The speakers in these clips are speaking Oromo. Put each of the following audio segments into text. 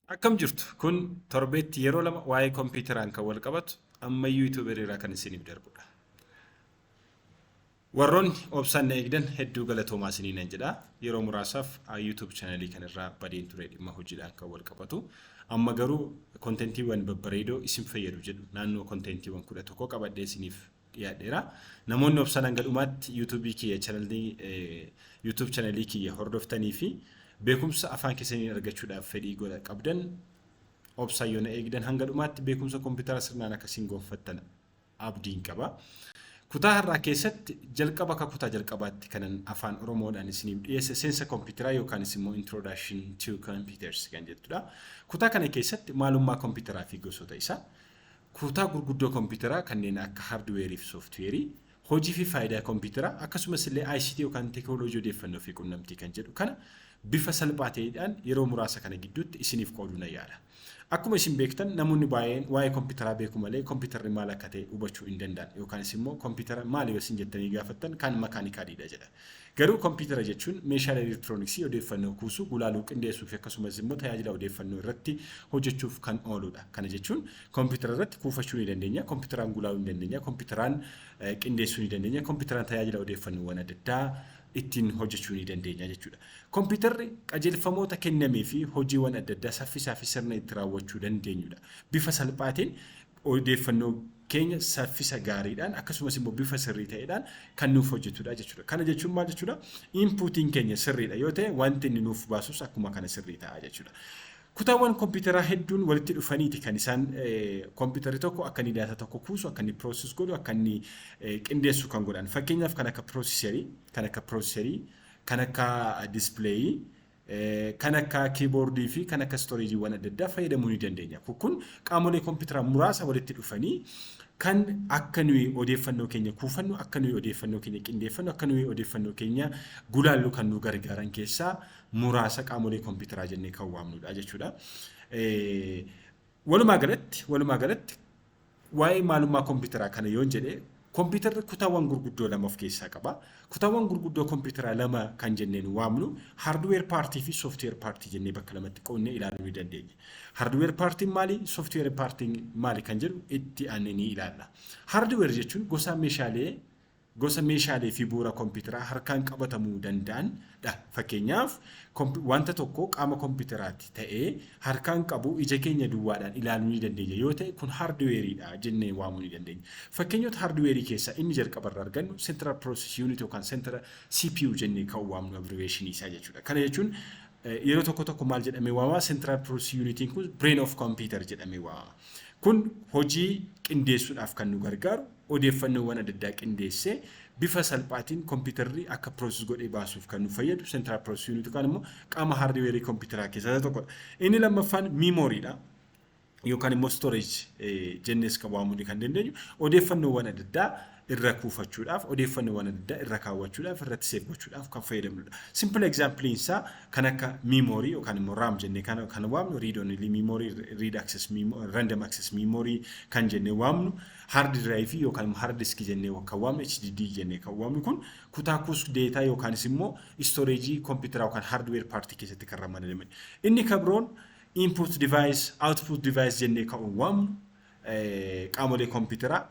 Akkam jirtu? Kun torbeetti yeroo lama waa'ee kompiitaraan kan wal qabatu ammayyuu YouTuberii irraa kan isiniif darbudha. Warroonni obsaan na eegdan hedduu galatoomaa isiniinan jedha. Yeroo muraasaaf YouTube channelii kanarraa badeen ture dhimma hojiidhaan kan wal qabatu. Amma garuu contentiiwwan babbareedoo isin fayyadu jedhu naannoo contentiiwwan 11 qabadhee isiniif dhiyaadheera. Namoonni obsaan hanga dhumaatti YouTube kiyya channelii YouTube channelii kiyya hordoftanii fi beekumsa afaan keessaniin argachuudhaaf fedhii godha qabdan, obsaan yoo na eegdan hanga dhumaatti beekumsa kompiitara sirnaan akkasiin gonfattan abdiin qaba. Kutaa har'aa keessatti jalqaba akka kutaa jalqabaatti kanan afaan Oromoodhaan isiniif dhiyeesse seensa kompiitaraa yookaanis immoo Introduction to Computers kan jettudha. Kutaa kana keessatti maalummaa kompiitaraa fi gosoota isaa, kutaa gurguddoo kompiitaraa kanneen akka hardwareii fi softwareii, hojii fi faayidaa kompiitaraa, akkasumas illee ICT yookaan teekinooloojii odeeffannoo fi qunnamtii kan jedhu kana bifa salphaa ta'eedhaan yeroo muraasa kana gidduutti isiniif qooduu na yaala. Akkuma isin beektan, namoonni baay'een waa'ee kompiitaraa beeku malee kompiitarri maal akka ta'e hubachuu hin danda'an, yookaanis immoo kompiitara maali yoo isin jettanii gaafattan kan mechaanicaliidha jedha. Garuu kompiitara jechuun meeshaalee elektirooniksii odeeffannoo kuusuu, gulaaluu, qindeessuu fi akkasumas immoo tajaajila odeeffannoo irratti hojjechuuf kan ooludha. Kana jechuun kompiitara irratti kuufachuu ni dandeenya, kompiitaraan gulaaluu ni dandeenya, kompiitaraan qindeessuu ni dandeenya, kompiitaraan tajaajila odeeffannoowwan adda addaa ittiin hojjechuu ni dandeenya jechuudha. Kompiitarri qajeelfamoota kennamee fi hojiiwwan adda addaa saffisaa fi sirna itti raawwachuu dandeenyudha. Bifa salphaatiin odeeffannoo keenya saffisa gaariidhaan akkasumas immoo bifa sirrii ta'eedhaan kan nuuf hojjetudha jechuudha. Kana jechuun maal jechuudha? Inputiin keenya sirriidha yoo ta'e, wanti inni nuuf baasus akkuma kana sirrii ta'a jechuudha. Kutaawwan kompiitaraa hedduun walitti dhufaniiti kan isaan kompiitarri tokko akka inni data tokko kuusu, akka inni process godhu, akka inni qindeessu kan godhan. Fakkeenyaaf kan akka processorii, kan akka displayii, kan akka keyboardii fi kan akka storageiiwwan adda addaa fayyadamuu ni dandeenya. Kun qaamolee kompiitaraa muraasa walitti dhufanii kan akka nuyi odeeffannoo keenya kuufannu, akka nuyi odeeffannoo keenya qindeeffannu, akka nuyi odeeffannoo keenya gulaallu kan nu gargaaran keessaa muraasa qaamolee kompiitaraa jennee kan waamnudha jechuudha. Walumaa galatti waa'ee maalummaa kompiitaraa kana yoon jedhe, kompiitarri kutaawwan gurguddoo lama of keessaa qaba. Kutaawwan gurguddoo kompiitaraa lama kan jenneen waamnu hardware partii fi software partii jennee bakka lamatti qoodnee ilaaluu ni dandeenya. Hardware partiin maali? Software partiin maali kan jedhu itti aanee ni ilaalla. Hardware jechuun gosa meeshaalee fi bu'uura kompiitaraa harkaan qabatamuu danda'anidha. Fakkeenyaaf, wanta tokko qaama kompiitaraati ta'ee harkaan qabu, ija keenya duwwaadhaan ilaaluu ni dandeenya yoo ta'e, kun hardwareiidha jennee waamuu ni dandeenya. Fakkeenyota hardwareii keessaa inni jalqabarra argannu Central Process Unit yookaan Central CPU jennee kan waamnu abbreviation isaa jechuudha. Kana jechuun yeroo tokko tokko maal jedhamee waamama? Central Process Unitiin kun brain of computer jedhamee waamama. Kun hojii qindeessuudhaaf kan nu gargaaru, odeeffannoowwan adda addaa qindeessee bifa salphaatiin kompiitarri akka process godhee baasuuf kan nu fayyadu Central Process Unit yookaan immoo qaama hardwareii kompiitaraa keessaa isa tokkodha. Inni lammaffaan memoryiidha. Yookaan immoo storage jennees kan waamuu kan dandeenyu, odeeffannoowwan adda addaa irra kuufachuudhaaf, odeeffannoowwan adda addaa irra kaawwachuudhaaf, irratti save gochuudhaaf kan fayyadamnudha. Simple example isaa kan akka memory yookaan immoo RAM jennee kan waamnu, read only memory, read access memory, random access memory kan jennee waamnu, hard drive yookaan immoo hard disk jennee kan waamnu, HDD jennee kan waamnu, kun kutaa kuus data yookaanis immoo storage kompiitaraa yookaan hardware partii keessatti kan ramadaman. Inni kan biroon input device, output device jennee kan waamnu qaamolee kompiitaraa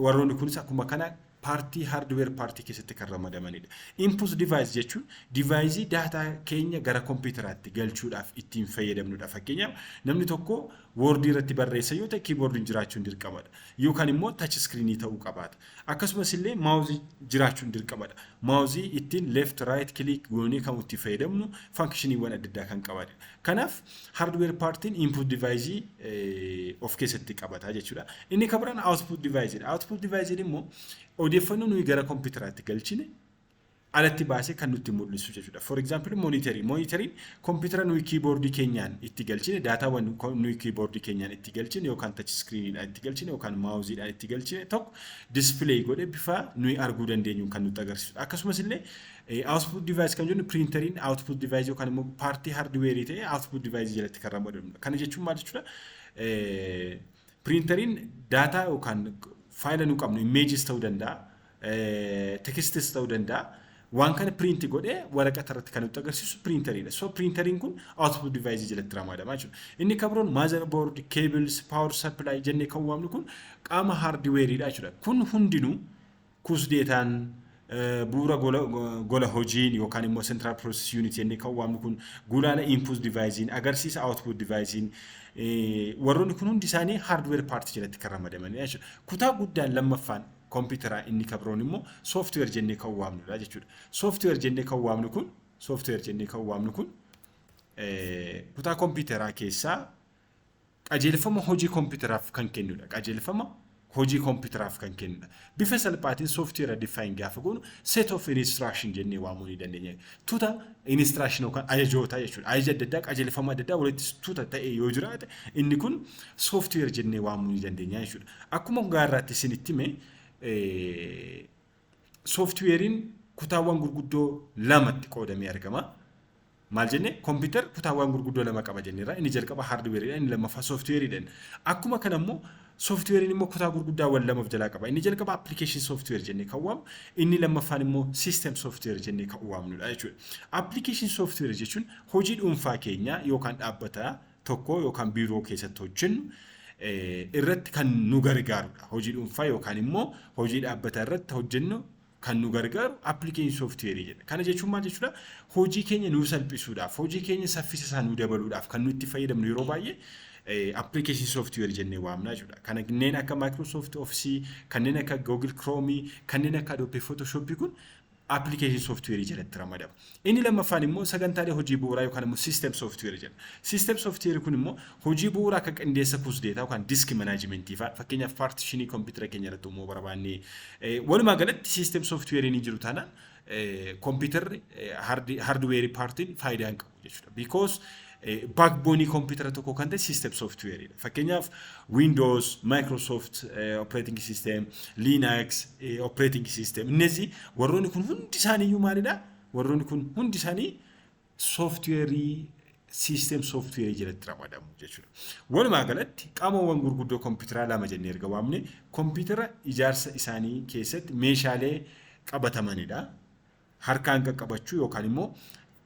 warroonni kunis akkuma kana partii hardware partii keessatti kan ramadamanidha. Input device jechuun deviceii data keenya gara kompiitaraatti galchuudhaaf ittiin fayyadamnudha. Fakkeenyaaf, namni tokko Wordii irratti barreessa yoo ta'e, keyboardiin jiraachuun dirqamadha. Yookaan immoo touch screenii ta'uu qabaata. Akkasumas illee mouseii jiraachuun dirqamadha. Mouseii ittiin left right click goonee kan itti fayyadamnu functioniiwwan adda addaa kan qabanidha. Kanaaf hardware partiin input deviceii of keessatti qabata jechuudha. Inni kan biraan output deviceiidha. Output deviceiin immoo odeeffannoo nuyi gara kompiitaraatti galchine alatti baasee kan nutti mul'isu jechuudha. For example, monitorii. Monitoriin kompiitara nuyi keyboardii keenyaan itti galchine, dataawwan nuyi keyboardii keenyaan itti galchine yookaan touch screeniidhaan itti galchine yookaan mouseiidhaan itti galchine tokko display godhee bifa nuyi arguu dandeenyuun kan nutti agarsiisudha. Akkasumas illee output device kan jennu printeriin output device yookaan immoo partii hardwareii ta'ee output device jalatti kan ramadamudha. Kana jechuun maal jechuudha? Printeriin data yookaan faayila nu qabnu, imageis ta'uu danda'a, textis ta'uu danda'a. Waan kana print godhee waraqata irratti kan nutti agarsiisu printeriidha. So printeriin kun output device jalatti ramadama jechuudha. Inni kan biroon motherboard, cables, power supply jennee kan waamnu kun qaama hardwareiidha jechuudha. Kun hundinuu kuusdeetaan, bu'uura gola hojiin yookaan immoo central process unit jennee kan waamnu kun, gulaala input devicein, agarsiisa output devicein, warroonni kun hundi isaanii hardware part jalatti kan ramadamanidha jechuudha. Kutaa guddaan lammaffaan kompiitaraa inni kan biroon immoo software jennee kan waamnudha jechuudha. Software jennee kan waamnu kun kutaa kompiitaraa keessaa qajeelfama hojii kompiitaraaf kan kennudha. Qajeelfama hojii kompiitaraaf kan kennudha. Bifa salphaatiin software define gaafa goonu, set of instruction jennee waamuu ni dandeenya. Tuuta instruction yookaan ajajoota jechuudha. Ajaja adda addaa, qajeelfama adda addaa walitti tuuta ta'e yoo jiraate, inni kun software jennee waamuu ni dandeenya jechuudha. Akkuma gaarraatti isinitti hime, softwareiin kutaawwan gurguddoo lamatti qoodamee argama. Maal jenne? Kompiitar kutaawwan gurguddoo lama qaba jenneerra. Inni jalqaba hardwareiidha, inni lammaffaa softwareiidha. Akkuma kana immoo softwareiin immoo kutaa gurguddaawwan lama of jalaa qaba. Inni jalqaba application software jennee kan waamnu, inni lammaffaan immoo system software jennee kan waamnudha jechuudha. Application software jechuun hojii dhuunfaa keenyaa yookaan dhaabbata tokko yookaan biiroo keessatti hojjennu irratti kan nu gargaarudha. Hojii dhuunfaa yookaan immoo hojii dhaabbataa irratti hojjennu kan nu gargaaru application software jedha. Kana jechuun maal jechuudha? Hojii keenya nuu salphisuudhaaf, hojii keenya saffisa isaa nuu dabaluudhaaf kan nuti itti fayyadamnu yeroo baay'ee application software jennee waamna jechuudha. Kanneen akka Microsoft Office, kanneen akka Google Chrome, kanneen akka Adobe Photoshop kun application software jalatti ramadama. Inni lammaffaan immoo sagantaalee hojii bu'uuraa yookaan immoo system software jedha. System software kun immoo hojii bu'uuraa akka qindeessa kuusdeetaa yookaan disk management fa'a, fakkeenyaaf partitionii kompiitara keenya irratti uumuu barbaanne, walumaa galatti system software ni jiru taanaan kompiitarri hardware partiin faayidaa hin qabu jechuudha. Because backbone kompiitara tokko kan ta'e system software dha. Fakkeenyaaf Windows, Microsoft operating system, Linux operating system. እነዚህ warroonni kun hundi isaaniiyyuu maalidha? Warroonni kun hundi isaanii softwareii system software jalatti ramadamu jechuudha. Walumaa galatti qaamawwan gurguddoo kompiitaraa lama jennee erga waamne, kompiitara ijaarsa isaanii keessatti meeshaalee qabatamanidha. Harkaan qaqqabachuu yookaan immoo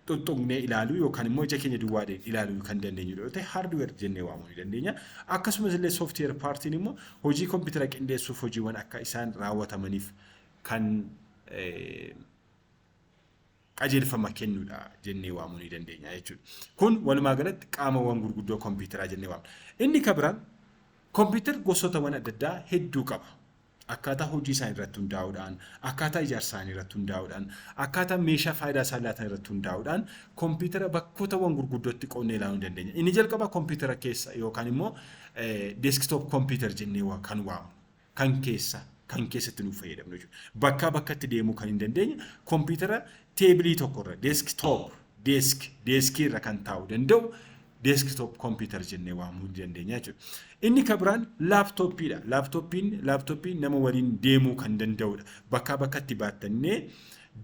tuttuqnee ilaaluu yookaan immoo ija keenya duwwaadhaan ilaaluu kan dandeenyu yoo ta'e, hardware jennee waamuu ni dandeenya. Akkasumas illee software partiin immoo hojii kompiitara qindeessuuf, hojiiwwan akka isaan raawwatamaniif kan qajeelfama kennudha jennee waamuu ni dandeenya jechuudha. Kun walumaa galatti qaamawwan gurguddoo kompiitaraa jennee waamna. Inni kan biraan kompiitarri gosootawwan adda addaa hedduu qaba. Akkaataa hojii isaanii irratti hundaa'uudhaan, akkaataa ijaarsa isaanii irratti hundaa'uudhaan, akkaataa meeshaa faayidaa isaan laatan irratti hundaa'uudhaan kompiitara bakkootawwan gurguddootti qoodnee ilaaluu dandeenya. Inni jalqaba kompiitara keessa yookaan immoo desktop computer jennee kan waamnu kan keessatti nuuf fayyadamnu jechuudha. Bakkaa bakkatti deemuu kan hin dandeenye kompiitara tableii tokkorra, desktop, deskii irra kan taa'uu danda'u desktop computer jennee waamuu dandeenya jechuudha. Inni kan biraan laptopiidha. Laptopiin nama waliin deemuu kan danda'udha. Bakkaa bakkatti baattannee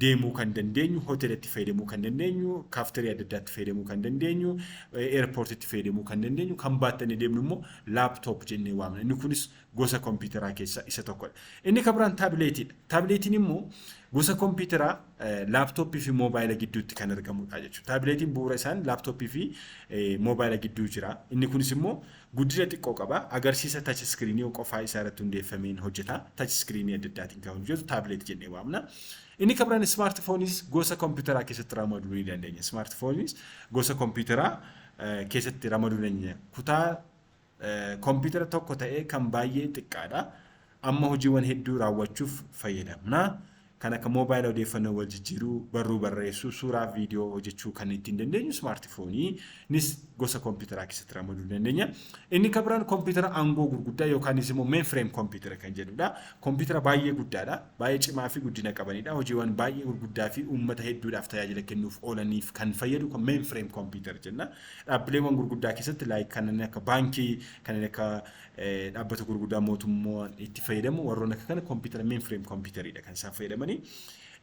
deemuu kan dandeenyu, hoteelatti fayyadamuu kan dandeenyu, kaafterii adda addaatti fayyadamuu kan dandeenyu, airportitti fayyadamuu kan dandeenyu, kan baattannee deemnu immoo laptop jennee waamna. Inni kunis gosa kompiitaraa keessaa isa tokkodha. Inni kan biraan tabletiidha. Tabletiin immoo gosa kompiitaraa laptopii fi moobaayila gidduutti kan argamudha jechuudha. Tabletiin bu'uura isaan laptopii fi moobaayila gidduu jira. Inni kunis immoo guddina xiqqoo qaba. Agarsiisa touch screenii qofaa isaa irratti hundeeffameen hojjeta. Touch screenii adda addaatiin kan hojjetu tablet jennee waamna. Inni kan biraan smartphoneiis gosa kompiitaraa keessatti ramaduu ni dandeenya. Smartphoneiis gosa kompiitaraa keessatti ramaduu dandeenya. Kutaa kompiitara tokko ta'ee kan baay'ee xiqqaadha. Amma hojiiwwan hedduu raawwachuuf fayyadamna. Kan akka moobaayila odeeffannoo wal jijjiiruu, barruu barreessuu, suuraa, viidiyoo hojjechuu kan ittiin dandeenyu smartphoneiinis gosa kompiitaraa keessatti ramaduu dandeenya. Inni kan biraan kompiitara aangoo gurguddaa yookaanis immoo mainframe kompiitara kan jedhudha. Kompiitara baay'ee guddaadha. Baay'ee cimaa fi guddina qabanidha. Hojiiwwan baay'ee gurguddaa fi uummata hedduudhaaf tajaajila kennuuf oolaniif kan fayyadu mainframe kompiitara jenna. Dhaabbileewwan gurguddaa keessatti, like kanneen akka baankii, kanneen akka dhaabbata gurguddaa mootummaan itti fayyadamu, warroon akka kana kompiitara mainframe kompiitariidha kan isaan fayyadamanii.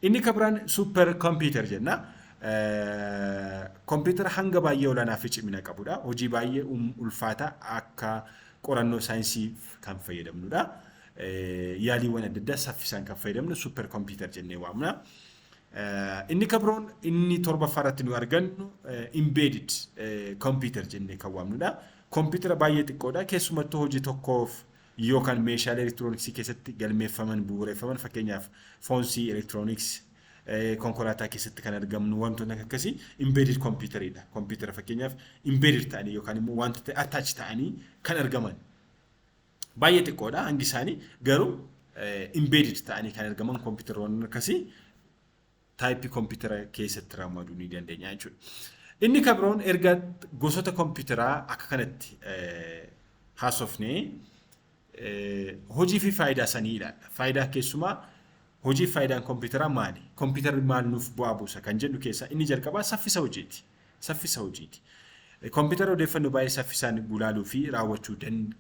Inni kan biraan super computer jenna. Kompiitara hanga baay'ee olaanaa fi cimina qabudha. Hojii baay'ee ulfaataa akka qorannoo saayinsii kan fayyadamnudha. Yaaliiwwan adda addaa saffisaan kan fayyadamnu super computer jennee waamna. Inni kan biroon inni torbaffaa irratti nu argannu embedded computer jennee kan waamnudha. Kompiitara baay'ee xiqqoodha. Keessumattuu hojii tokkoof yookaan meeshaalee elektirooniksii keessatti galmeeffaman, bu'uureffaman, fakkeenyaaf phonesii, elektirooniksii konkolaataa keessatti kan argamnu, wantoonni akkasii embedded computeriidha. Kompiitara fakkeenyaaf embedded ta'anii yookaan immoo wantoota attach ta'anii kan argaman. Baay'ee xiqqoodha hangi isaanii, garuu embedded ta'anii kan argaman kompiitaroonni akkasii typeii kompiitara keessatti ramaduu ni dandeenya jechuudha. Inni kan biroon, erga gosoota kompiitaraa akka kanatti haasofnee, hojii fi faayidaa isaanii ilaalla. Faayidaa, keessumaa hojii fi faayidaan kompiitaraa maali? Kompiitarri maal nuuf bu'aa buusa kan jedhu keessaa inni jalqabaa saffisa hojiiti. Saffisa hojiiti. Kompiitara odeeffannoo baay'ee saffisaan gulaaluu fi raawwachuu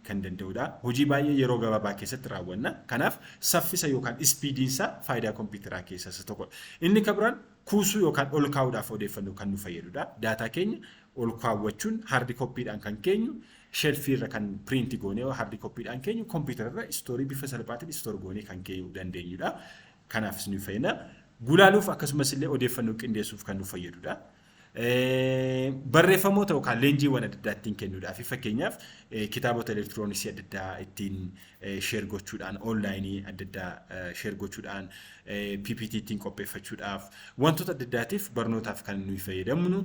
kan danda'udha. Hojii baay'ee yeroo gabaabaa keessatti raawwanna. Kanaaf saffisa yookaan speediinsaa faayidaa kompiitaraa keessaa isa tokkodha. Inni kan biraan kuusuu yookaan ol kaa'uudhaaf odeeffannoo kan nu fayyadudha. Daataa keenya ol kaawwachuun hard copydhaan kan keenyu, shelfii irra kan print goonee hard copydhaan keenyu, kompiitara irra store bifa salphaatiin store goonee kan keenyu dandeenyudha. Kanaafis nu fayyada. Gulaaluuf akkasumas illee odeeffannoo qindeessuuf kan nu fayyadudha. Barreeffamoota yookaan leenjiiwwan adda addaa ittiin kennuudhaaf, fakkeenyaaf kitaabota elektirooniksii adda addaa ittiin share gochuudhaan, onlineii adda addaa share gochuudhaan, PPT ittiin qopheeffachuudhaaf, wantoota adda addaatiif barnootaaf kan nuyi fayyadamnu,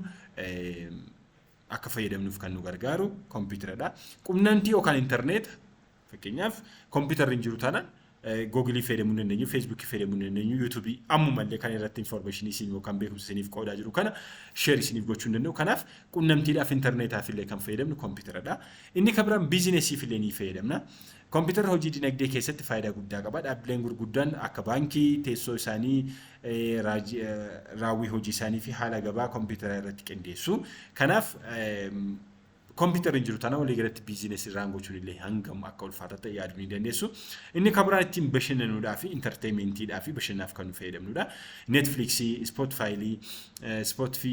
akka fayyadamnuuf kan nu gargaaru kompiitaradha. Qunnamtii yookaan intarneeta, fakkeenyaaf kompiitarri hin jiru taanaan Googleii fayyadamuu hin dandeenyu, Facebookii fayyadamuu hin dandeenyu, YouTubeii ammumallee kan irratti informationii isin yookaan beekumsa isiniif qoodaa jiru kana share isiniif gochuu hin danda'u. Kanaaf qunnamtiidhaaf intarneetaaf illee kan fayyadamnu kompiitaradha. Inni kan biraan businessiif illee ni fayyadamna. Kompiitarri hojii dinagdee keessatti faayidaa guddaa qaba. Dhaabbileen gurguddaan akka baankii teessoo isaanii, raawwii hojii isaanii fi haala gabaa kompiitara irratti qindeessu. Kanaaf kompiitarri hin jiru taanaan walii galatti businessii run gochuun illee hangam akka ulfaataa ta'e yaaduu ni dandeessu. Inni kan biraan ittiin bashannanuudhaa fi entertainmentiidhaa fi bashannanaaf kan nu fayyadamnudha. Netflixii, Spotifyii, Spotify,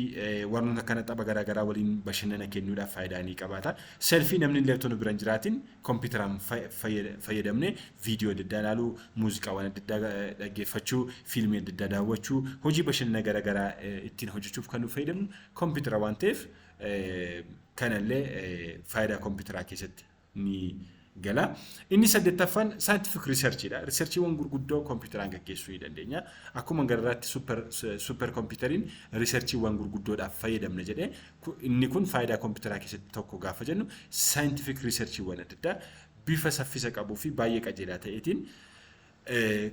warroota kana tapha garaagaraa waliin bashannana kennuudhaaf faayidaa ni qabaata. Selfii namni illee otoo nu bira hin jiraatin kompiitaraan fayyadamne viidiyoo adda addaa ilaaluu, muuziqaawwan adda addaa dhaggeeffachuu, fiilmii adda addaa daawwachuu, hojii bashannana garaagaraa ittiin hojjechuuf kan nu fayyadamnu kompiitara waan ta'eef, kanallee faayidaa kompiitaraa keessatti ni gala. Inni saddeettaffaan scientific researchiidha. Researchiiwwan gurguddoo kompiitaraan gaggeessuu ni dandeenya. Akkuma gararraatti super computeriin researchiiwwan gurguddoodhaaf fayyadamna jedhee, inni kun faayidaa kompiitaraa keessatti tokko gaafa jennu, scientific researchiiwwan adda addaa bifa saffisa qabuu fi baay'ee qajeelaa ta'eetiin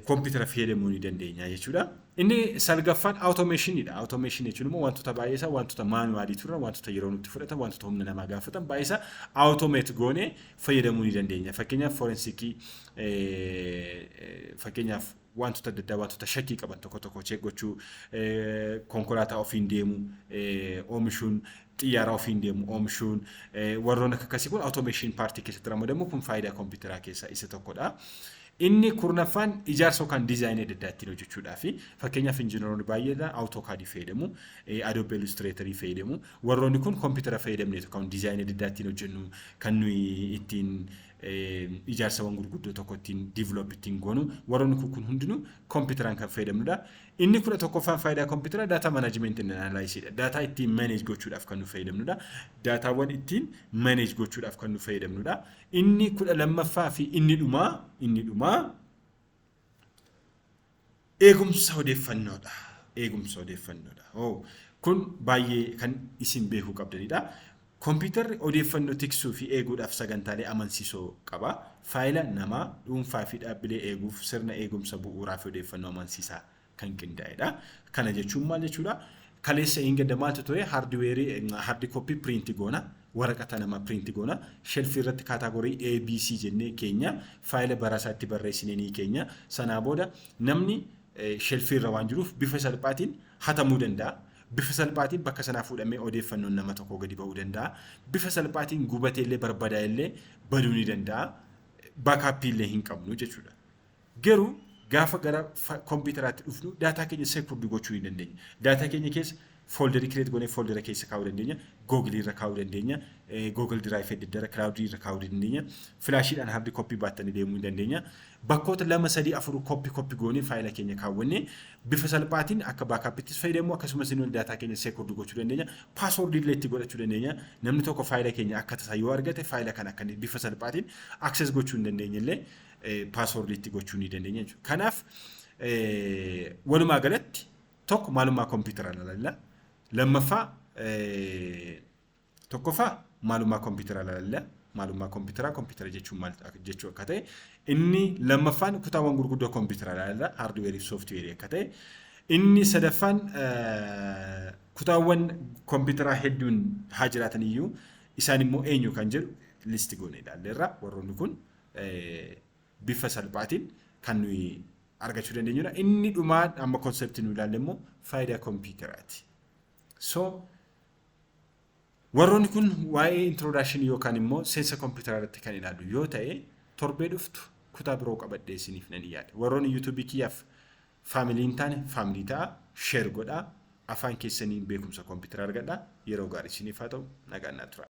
kompiitara fayyadamuu ni dandeenya jechuudha. Inni salgaffaan automationiidha. Automationii jechuun immoo wantoota baay'ee isaa, wantoota manualii turan, wantoota yeroo nutti fudhatan, wantoota humna namaa gaafatan baay'ee isaa automate goonee fayyadamuu ni dandeenya. Fakkeenyaaf forensicii, fakkeenyaaf wantoota adda addaa, wantoota shakkii qaban tokko tokko check gochuu, konkolaataa ofiin deemu oomishuun, xiyyaara ofiin deemu oomishuun, warroon akka akkasii kun automation partii keessatti ramadamu. Kun faayidaa kompiitaraa keessaa isa tokkodha. Inni 10ffaan ijaarsa yookaan designii adda addaa ittiin hojjechuudhaaf, fakkeenyaaf injiinaroonni baay'eedha AutoCADii fayyadamu, Adobe Illustratorii fayyadamu. Warroonni kun kompiitara fayyadamneetu kan designii adda addaa ittiin hojjennu, kan nuyi ittiin ijaarsawwan gurguddoo tokko ittiin develop ittiin goonu. Warroonni kun hundinuu kompiitaraan kan fayyadamnudha. Inni 11ffaan faayidaa kompiitaraa data managementii analysiidha. Daataa ittiin manage gochuudhaaf kan nu fayyadamnudha. Daataawwan ittiin manage gochuudhaaf kan nu fayyadamnudha. Inni 12ffaa fi inni dhumaa eegumsa odeeffannoodha. Eegumsa odeeffannoodha. Kun baay'ee kan isin beekuu qabdanidha. Kompiitarri odeeffannoo tiksuu fi eeguudhaaf sagantaalee amansiisoo qaba. Faayila namaa dhuunfaa fi dhaabbilee eeguuf sirna eegumsa bu'uuraa fi odeeffannoo amansiisaa kan qindaa'edha. Kana jechuun maal jechuudha? Kaleessa hin gadda maaltu ture? Hardwareii hard copy print goona. Waraqata nama print goona. Shelfii irratti category ABC jennee keenya, faayila barasaa itti barreessinee ni keenya. Sanaa booda namni shelfii irra waan jiruuf bifa salphaatiin hatamuu danda'a. Bifa salphaatiin bakka sanaa fuudhamee odeeffannoon nama tokko gadi ba'uu danda'a. Bifa salphaatiin gubatee illee, barbadaa illee baduu ni danda'a. Backupii illee hin qabnu jechuudha. Garuu gaafa gara kompiitaraatti dhufnu daataa keenya secured gochuu ni dandeenya. Daataa keenya keessa Folderii create goonee foldera keessa kaa'uu dandeenya. Google irra kaa'uu dandeenya. Google Drive adda addaa cloudii irra kaa'uu dandeenya. Flashiidhaan hard copy baattanii deemuu ni dandeenya. Bakkoota lama, sadii, afur copy copy goonee faayila keenya kaawwannee bifa salphaatiin akka backupittis fayyadamu, akkasumas immoo data keenya secured gochuu dandeenya. Passwordii illee itti godhachuu dandeenya. Namni tokko faayila keenya akka tasaa yoo argate, faayila kana akka bifa salphaatiin access gochuu hin dandeenye illee passwordii itti gochuu ni dandeenya jechuudha. Kanaaf walumaa galatti tokko maalummaa kompiitaraa ilaalla. Lammaffaa, tokkoffaa maalummaa kompiitaraa ilaalla. Maalummaa kompiitaraa, kompiitara jechuun maal jechuu akka ta'e. Inni lammaffaan kutaawwan gurguddoo kompiitaraa ilaalla. Hardwareii fi softwareii akka ta'e. Inni sadaffaan kutaawwan kompiitaraa hedduun haa jiraatan iyyuu isaan immoo eenyu kan jedhu list goone ilaalleerra. Warroonni kun bifa salphaatiin kan nuyi argachuu dandeenyudha. Inni dhumaa amma conceptii nu ilaalle immoo faayidaa kompiitaraati. So warroonni kun waa'ee introductionii yookaan immoo seensa kompiitaraa irratti kan ilaallu yoo ta'e, torbee dhuftu kutaa biroo qabadhee isiniif nan yaada. Warroonni YouTubeii kiyyaaf family hin taane family ta'a, share godhaa, afaan keessaniin beekumsa kompiitaraa argadhaa. Yeroo gaarii isiniif haa ta'u, nagaan naa tura.